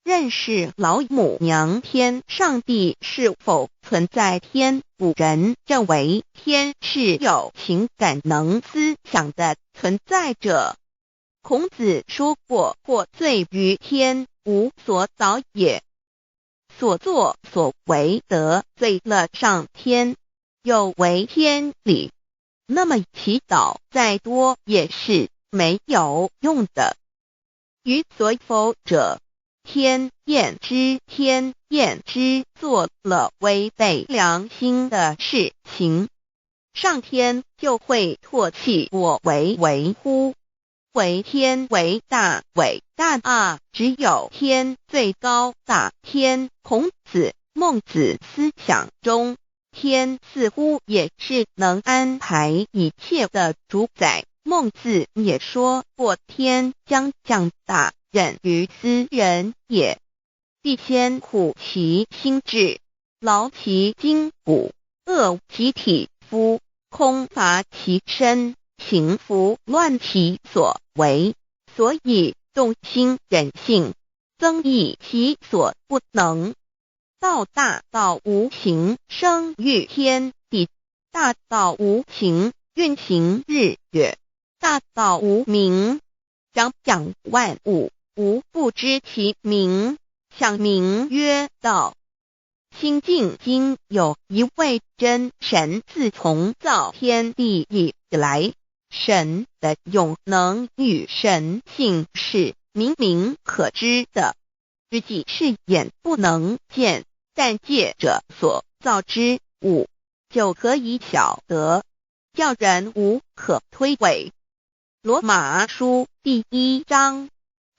認識老母娘天上帝是否存在天？古人認為天是有情感能思想的存在者。孔子說過：“獲罪於天，無所禱也。”所作所為得罪了上天，有違天理，那麼祈禱再多也是沒有用的。於所否者，天厭之，天厭之，做了違背良心的事情，上天就會唾棄我為為乎？惟天為大，偉大啊！只有天最高大。天，孔子、孟子思想中，天似乎也是能安排一切的主宰。孟子也說過：“天將降大任於斯人也，必先苦其心志，勞其筋骨，餓其體膚，空乏其身，行拂亂其所為。所以動心忍性，增益其所不能。道大道無形，生育天地；大道無形，運行日月；大道無名，長養萬物，吾不知其名，想名曰道。”清淨經有一位真神，自從造天地以來，神的永能與神性是明明可知的，實際是眼不能見，但借着所造之物就可以曉得，叫人無可推諉。羅馬書第一章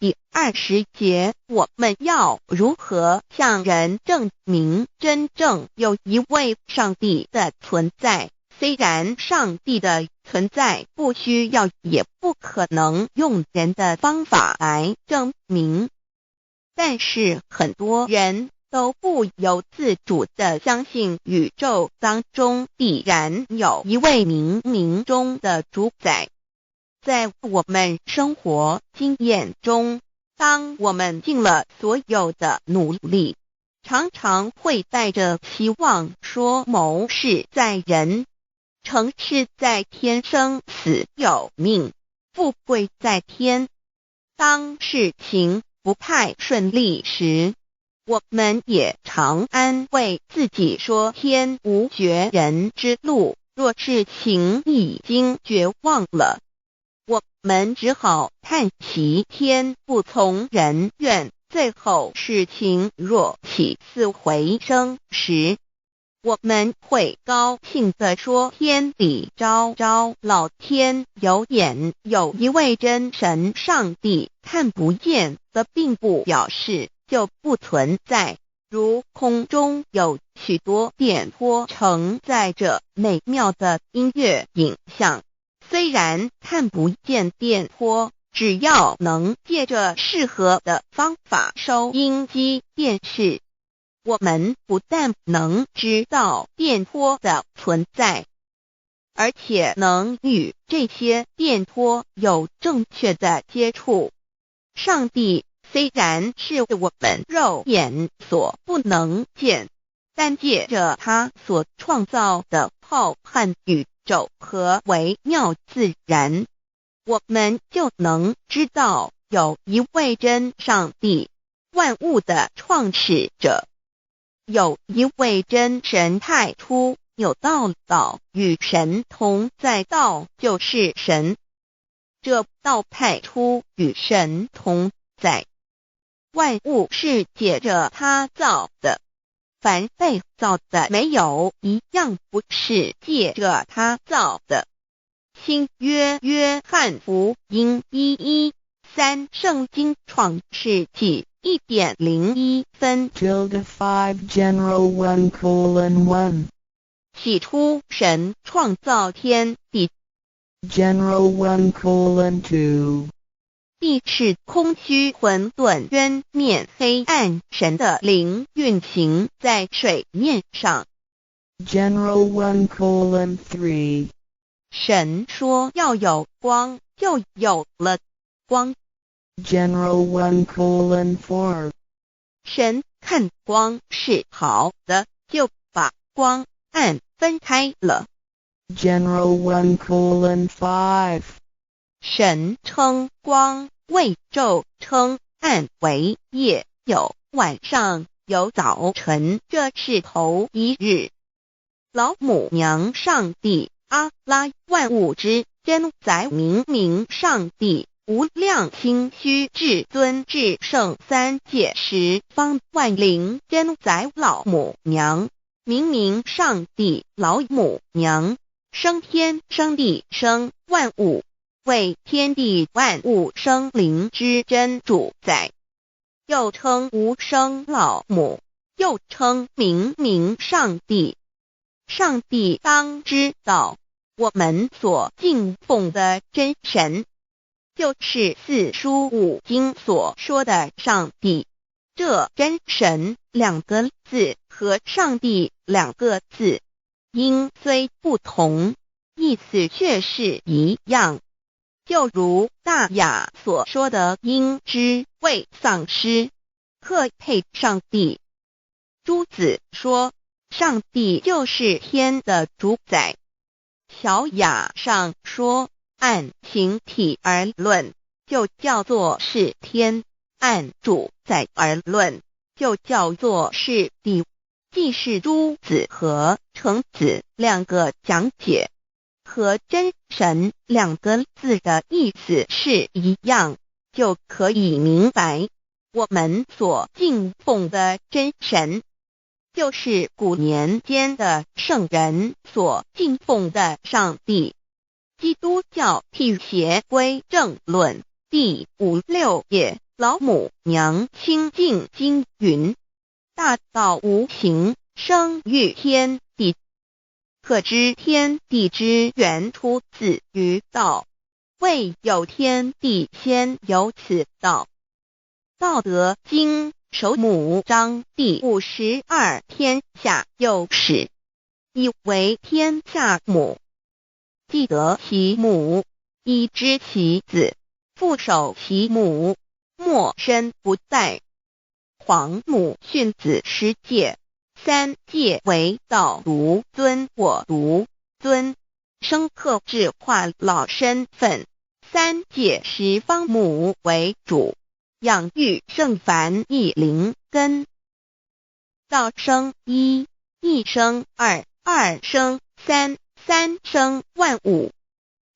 第20節，我們要如何向人證明真正有一位上帝的存在？雖然上帝的存在不需要，也不可能用人的方法來證明，但是很多人都不由自主地相信宇宙當中必然有一位冥冥中的主宰。在我們生活經驗中，當我們盡了所有的努力，常常會帶着希望說謀事在人，成事在天，生死有命，富貴在天。當事情不太順利時，我們也常安慰自己說天無絕人之路。若事情已經絕望了，我們只好嘆息天不從人願。最後事情若起死回生時，我們會高興地說天理昭昭，老天有眼，有一位真神上帝，看不見的並不表示就不存在。如空中有許多電波承載着美妙的音樂影像，雖然看不見電波，只要能借着適合的方法收音機、電視，我們不但能知道電波的存在，而且能與這些電波有正確的接觸。上帝雖然是我們肉眼所不能見，但借着他所創造的浩瀚宇宙和微妙自然，我們就能知道有一位真上帝，萬物的創始者。有一位真神，太初有道，道與神同在，道就是神。這道太初與神同在，萬物是借着他造的，凡被造的，沒有一樣不是借着他造的。新約約翰福音1:13，聖經創世紀1點01分。 Tilde 5 General 1:1. 起初神創造天地， General 1:2. 地是空虛混沌，淵面黑暗，神的靈運行在水面上。 General 1:3. 神說要有光，就有了光。 General 1:4. 神看光是好的，就把光暗分開了。 General 1:5. 神稱光為晝，稱暗為夜，有晚上，有早晨，這是頭一日。老母娘上帝阿拉萬物之真宰明明上帝無量清虛至尊至聖三界十方萬靈真宰老母娘明明上帝老母娘生天生地生萬物，為天地萬物生靈之真主宰，又稱無生老母，又稱明明上帝。上帝當知道，我們所敬奉的真神，就是四書五經所說的上帝。這真神兩個字和上帝兩個字，音雖不同，意思卻是一樣。就如大雅所說的，應知未喪失，克配上帝。朱子說，上帝就是天的主宰。小雅上說，按形體而論，就叫做是天；按主宰而論，就叫做是地。既是朱子和程子兩個講解，和真神兩個字的意思是一樣，就可以明白，我們所敬奉的真神，就是古年間的聖人所敬奉的上帝。基督教辟邪歸正論第五六頁，老母娘清淨經云：大道無形，生於天地。可知天地之源出自於道，未有天地先有此道。道德經首母章第52，天下有始，以為天下母。既得其母，以知其子，復守其母，莫身不殆。皇母訓子十誡，三誡為道獨尊我獨尊，生克制化老身份。三界十方母為主，養育聖凡一靈根。道生一，一生二，二生三，三生萬物。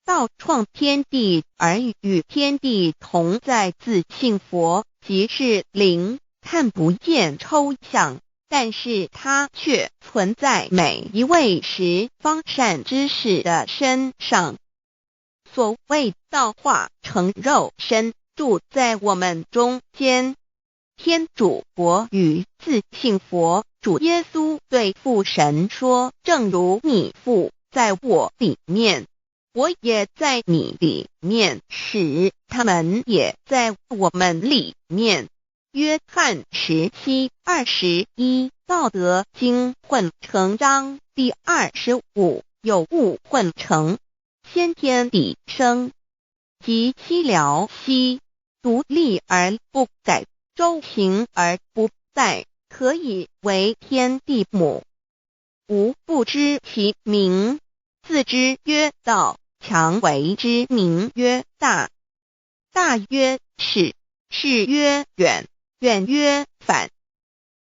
道創天地而與天地同在，自性佛即是靈，看不見抽象，但是它卻存在每一位十方善知識的身上。所謂道化成肉身，住在我們中間。天主國與自性佛主耶穌對父神說：正如你父在我裡面，我也在你裡面，使他們也在我們裡面。約翰17:21，道德經混成章第25，有物混成，先天地生，即西療兮，獨立而不改，周行而不殆，可以為天地母。吾不知其名，自知曰道，強為之名曰大。大曰始，始曰遠，遠曰反。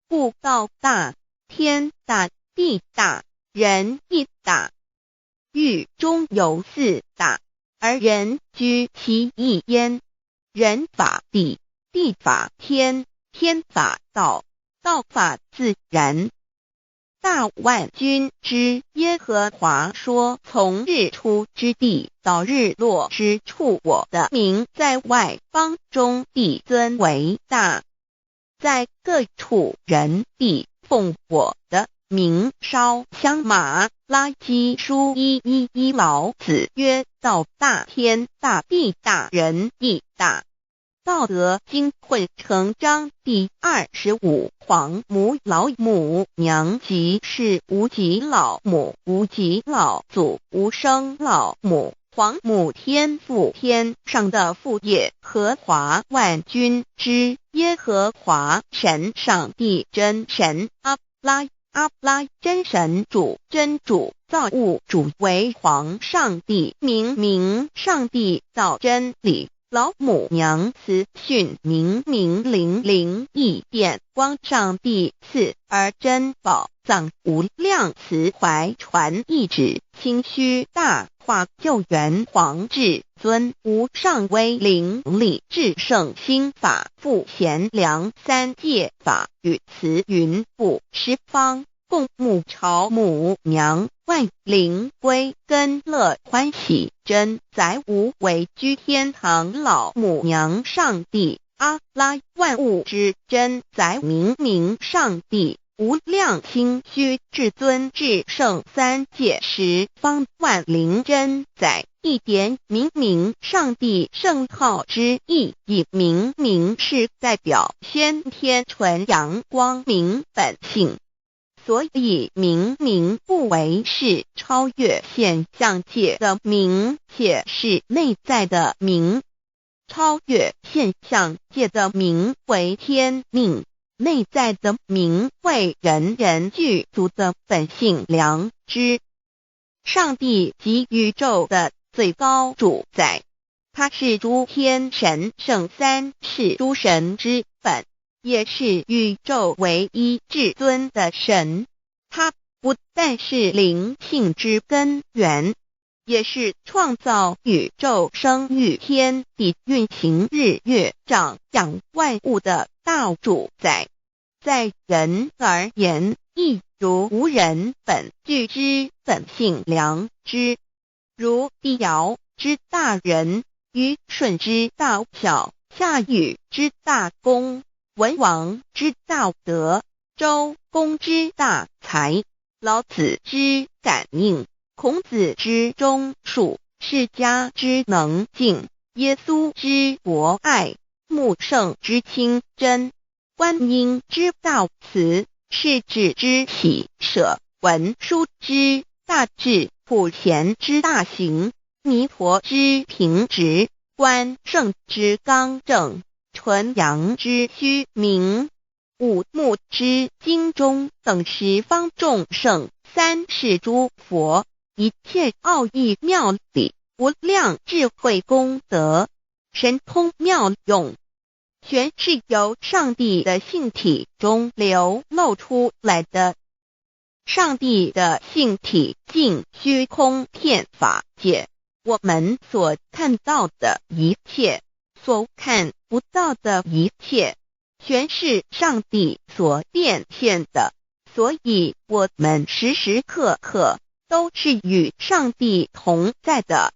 故道大，天大，地大，人亦大。域中有四大，而人居其一焉。人法地，地法天，天法道，道法自然。大萬軍之耶和華說：從日出之地到日落之處，我的名在外邦中必尊為大，在各處人必奉我的名燒香。馬拉基書1:1，老子曰：道大天大地大人亦大。道德經混成章第25，皇母老母娘即是無極老母，無極老祖，無生老母。皇母天父天上的父耶和华万军之耶和华神上帝真神阿拉阿拉真神主真主造物主为皇上帝明明上帝道真理老母娘慈训明明灵灵异电光上帝赐而珍宝藏无量慈怀传意旨清虚大化救援皇至尊无上威灵力至圣心法复贤良三界法与慈云布十方共沐朝母娘万灵归根乐欢喜真载无为居天堂老母娘上帝阿拉万物之真载明明上帝无量清虚至尊至圣三界十方万灵真载一点明明上帝圣号之意，以明明是代表先天纯阳光明本性。所以明明不为是超越现象界的明，且是内在的明。超越现象界的明为天命，内在的明为人人具足的本性良知。上帝即宇宙的最高主宰，他是诸天神圣三世诸神之本，也是宇宙唯一至尊的神。他不但是灵性之根源，也是创造宇宙、生育天地、运行日月、长养万物的大主宰。在人而言，亦如吾人本具之本性良知，如帝尧之大仁，虞舜之大孝，夏禹之大功，文王之大德，周公之大才，老子之感应，孔子之忠恕，释迦之能静，耶稣之博爱，穆圣之清真，观音之大慈，释智之喜舍，文殊之大智，普贤之大行，弥陀之平直，关圣之刚正，纯阳之虚明，五目之精中等十方众圣，三世诸佛，一切奥义妙理，无量智慧功德，神通妙用，全是由上帝的性体中流露出来的。上帝的性体尽虚空遍法界，我们所看到的一切，所看不到的一切，全是上帝所变现的。所以，我们时时刻刻都是与上帝同在的。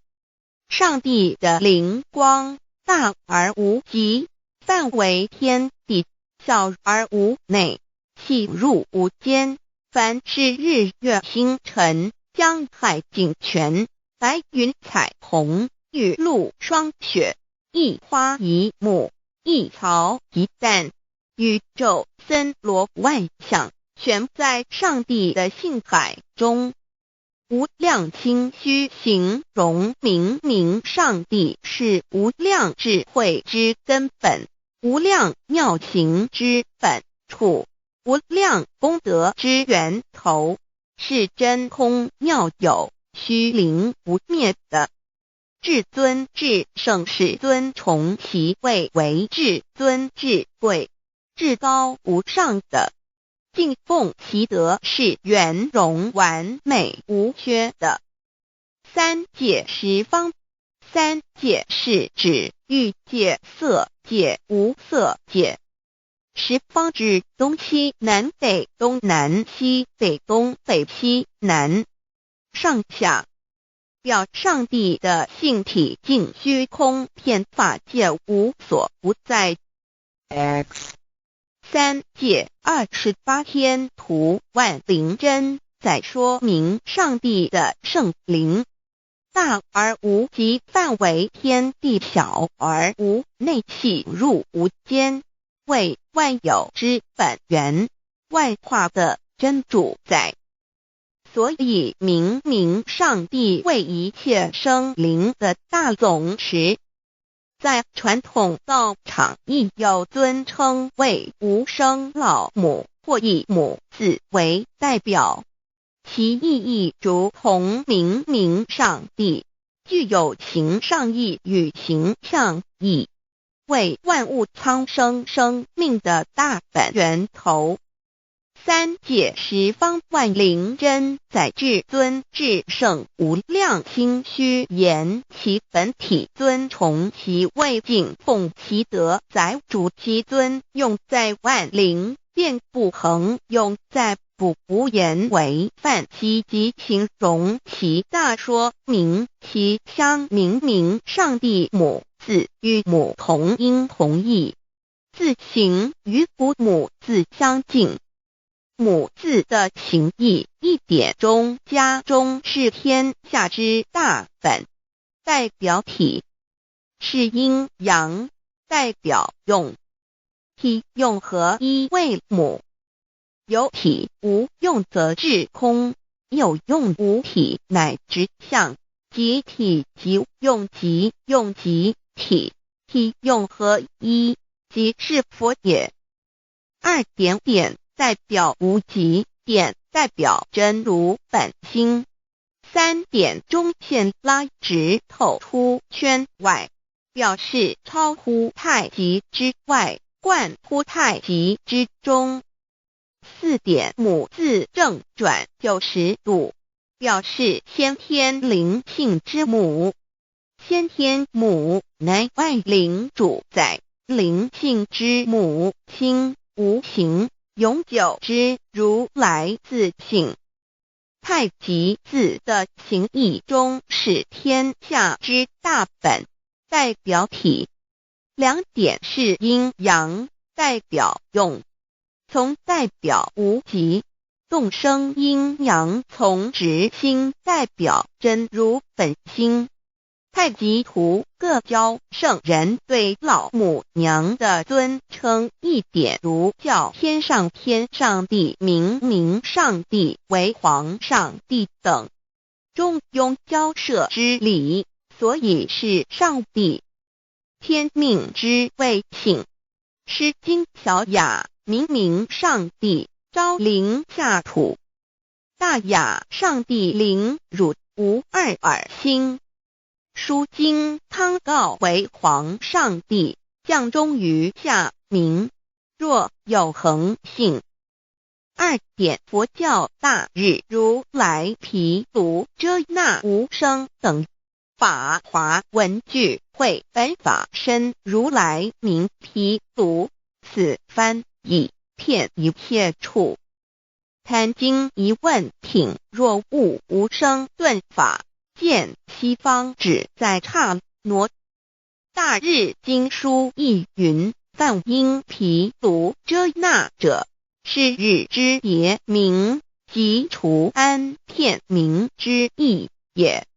上帝的灵光大而无极，范围天地，小而无内，细入无间。凡是日月星辰、江海井泉、白云彩虹、雨露霜雪，一花一木，一草一蛋，宇宙森罗万象，全在上帝的性海中。无量清虚形容明明上帝是无量智慧之根本，无量妙行之本处，无量功德之源头，是真空妙有、虚灵不灭的。至尊至圣世尊崇其位为至尊至贵、至高无上的，敬奉其德是圆融完美无缺的。三界十方，三界是指欲界、色界、无色界。十方指东西南北东南西北东北西南上下，表上帝的性体尽虚空遍法界无所不在。 X 三界28天图万灵真在说明上帝的圣灵大而无极，范围天地，小而无内，细入无间，为万有之本源，万化的真主宰。所以明明上帝為一切生靈的大總持。在傳統道場亦有尊稱為無生老母或以母字為代表，其意義如同明明上帝，具有形上義與形象義，為萬物蒼生生命的大本源頭。三界十方萬靈真宰至尊至聖無量清虛言其本體尊崇其位敬奉其德載主其尊用在萬靈遍布恆用在不無言為泛其及形容其大說明其相明明上帝母字與母同音同義，字形與古母字相近。母字的形義一點中加中是天下之大本，代表體是陰陽，代表用，體用合一為母。有體無用則至空，有用無體乃直相，即體即用即用即體，體用合一，即是佛也。二點點代表無極，點代表真如本心。三點中線拉直透出圈外，表示超乎太極之外，貫乎太極之中。四點母字正轉90度，表示先天靈性之母。先天母乃萬靈主宰，靈性之母，清無形，永久之如來自性。太極字的形義中是天下之大本，代表體。兩點是陰陽，代表用，從代表無極，動生陰陽從直心，代表真如本心。太極圖各教聖人對老母娘的尊稱一點如叫天上天上帝、明明上帝為皇上帝等，中庸交涉之理，所以是上帝。天命之謂性，詩經小雅明明上帝昭靈下土，大雅上帝靈汝無二爾心。書經湯告為皇上帝降終於下民，若有恆性。二點佛教大日如來毗盧遮那無生等法華文具會本法身如來名毗盧，此翻譯遍一切處。壇經疑問品若悟無生頓法。見西方只在剎那。大日經書亦云：梵音毗盧遮那者，是日之別名，即除安片名之意也。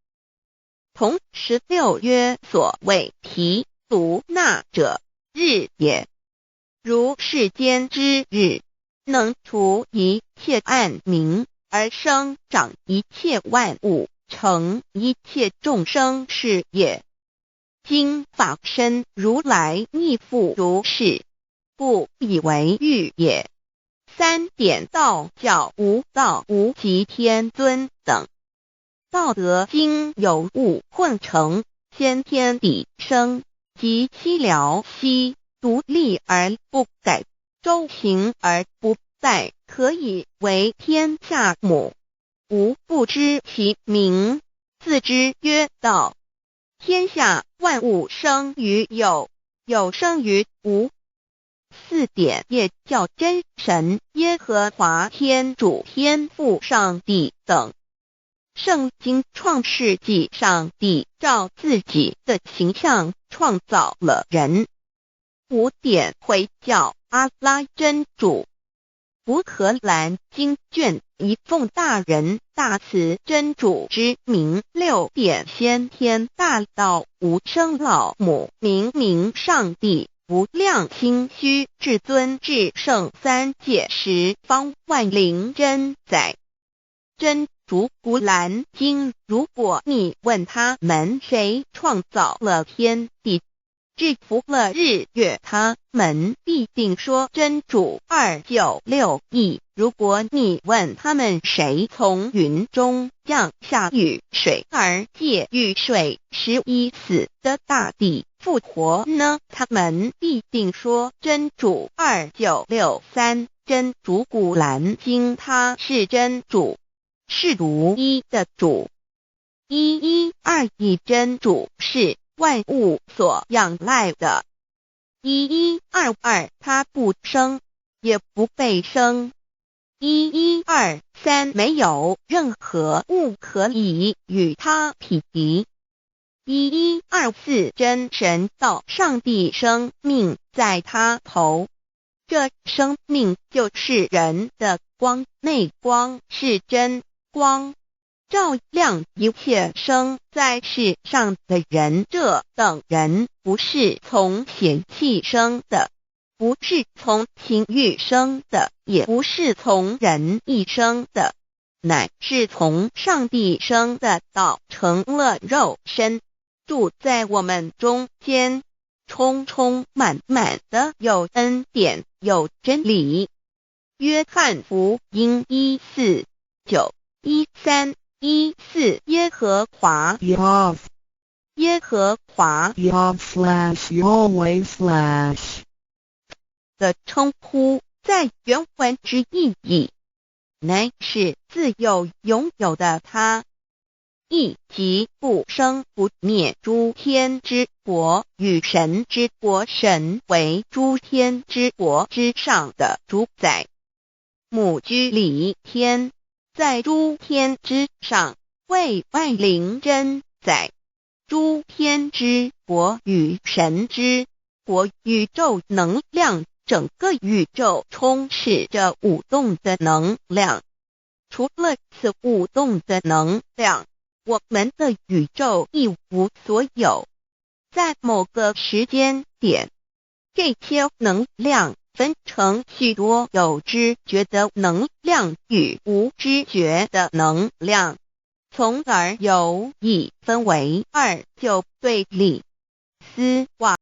同16曰：所謂毗盧那者，日也。如世間之日，能除一切暗冥，而生長一切萬物，成一切眾生是也。今法身如來亦復如是，故以為喻也。三點道教無道無極天尊等。道德經有物混成，先天地生，及西遼兮，獨立而不改，周行而不殆，可以為天下母。吾不知其名，自之曰道。天下萬物生於有，有生於無。四點也叫真神、耶和華天主、天父上帝等。聖經創世紀上帝照自己的形象創造了人。五點回教阿拉真主。古可蘭經卷一奉大仁大慈真主之名。六點先天大道無生老母明明上帝無量清虛至尊至聖三界十方萬靈真宰真主。主古蘭經，如果你問他們誰創造了天地，制服了日月，他們必定說真主。2961。如果你問他們誰從雲中降下雨水，而藉雨水使已死的大地復活呢？他們必定說真主。2963。真主古蘭經，他是真主，是獨一的主。1121真主是萬物所仰賴的。1122他不生，也不被生。1123沒有任何物可以與他匹敵。1124真神道上帝生命在他頭，這生命就是人的光，那光是真光，照亮一切生在世上的人。這等人不是從血氣生的，不是從情慾生的，也不是從人意生的，乃是從上帝生的。道成了肉身，住在我們中間，充充滿滿的有恩典，有真理。約翰福音1:4-9、13、14耶和華， Yahv 耶和華 Yahv/Yahweh/ 的稱呼，在原文之意義，乃是自有永有的他，意即不生不滅諸天之國與神之國，神為諸天之國之上的主宰。母居裡天，在諸天之上，為萬靈真宰。諸天之國與神之國，宇宙能量，整個宇宙充斥着舞動的能量。除了此舞動的能量，我們的宇宙一無所有。在某個時間點，這些能量分成許多有知覺的能量與無知覺的能量，從而有一分為二就對立。斯瓦。